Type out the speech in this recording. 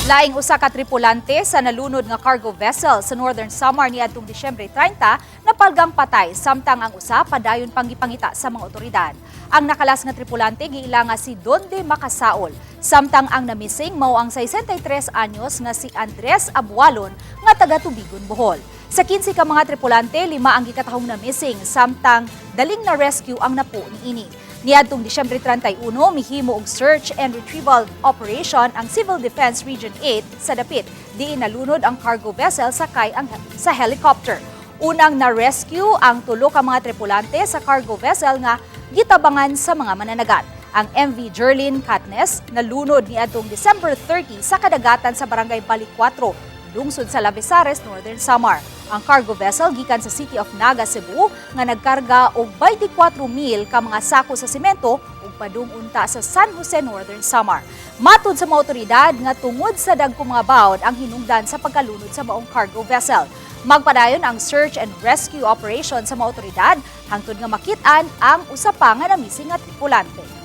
Laing usa ka tripulante sa nalunod nga cargo vessel sa Northern Samar niadtong Disyembre 30 napalgang patay, samtang ang usa padayon pang gipangita sa mga otoridad. Ang nakalas nga tripulante giila nga si Donde Makasaol, samtang ang namising mao ang 63 anyos nga si Andres Abualon nga taga Tubigon, Bohol. Sa 15 ka mga tripulante, lima ang gikatahong na missing, samtang daling na rescue ang napo niini. Niadtong Disyembre 31, mihimo og search and retrieval operation ang Civil Defense Region 8 sa dapit diin nalunod ang cargo vessel sakay ang sa helicopter. Unang na-rescue ang tulo ka mga tripulante sa cargo vessel nga gitabangan sa mga mananagat. Ang MV Jerlyn Katnes nalunod niadtong December 30 sa kadagatan sa Barangay Balicuatro, lungsod sa Lavezares, Northern Samar. Ang cargo vessel gikan sa City of Naga, Cebu, nga nagkarga og 24,000 ka mga sako sa semento ug padung unta sa San Jose, Northern Samar. Matud sa mga otoridad nga tungod sa dagkong mga bawd ang hinungdan sa pagkalunod sa maong cargo vessel. Magpadayon ang search and rescue operation sa mga otoridad hangtod nga makit-an ang usa pa nga namising nga tripulante.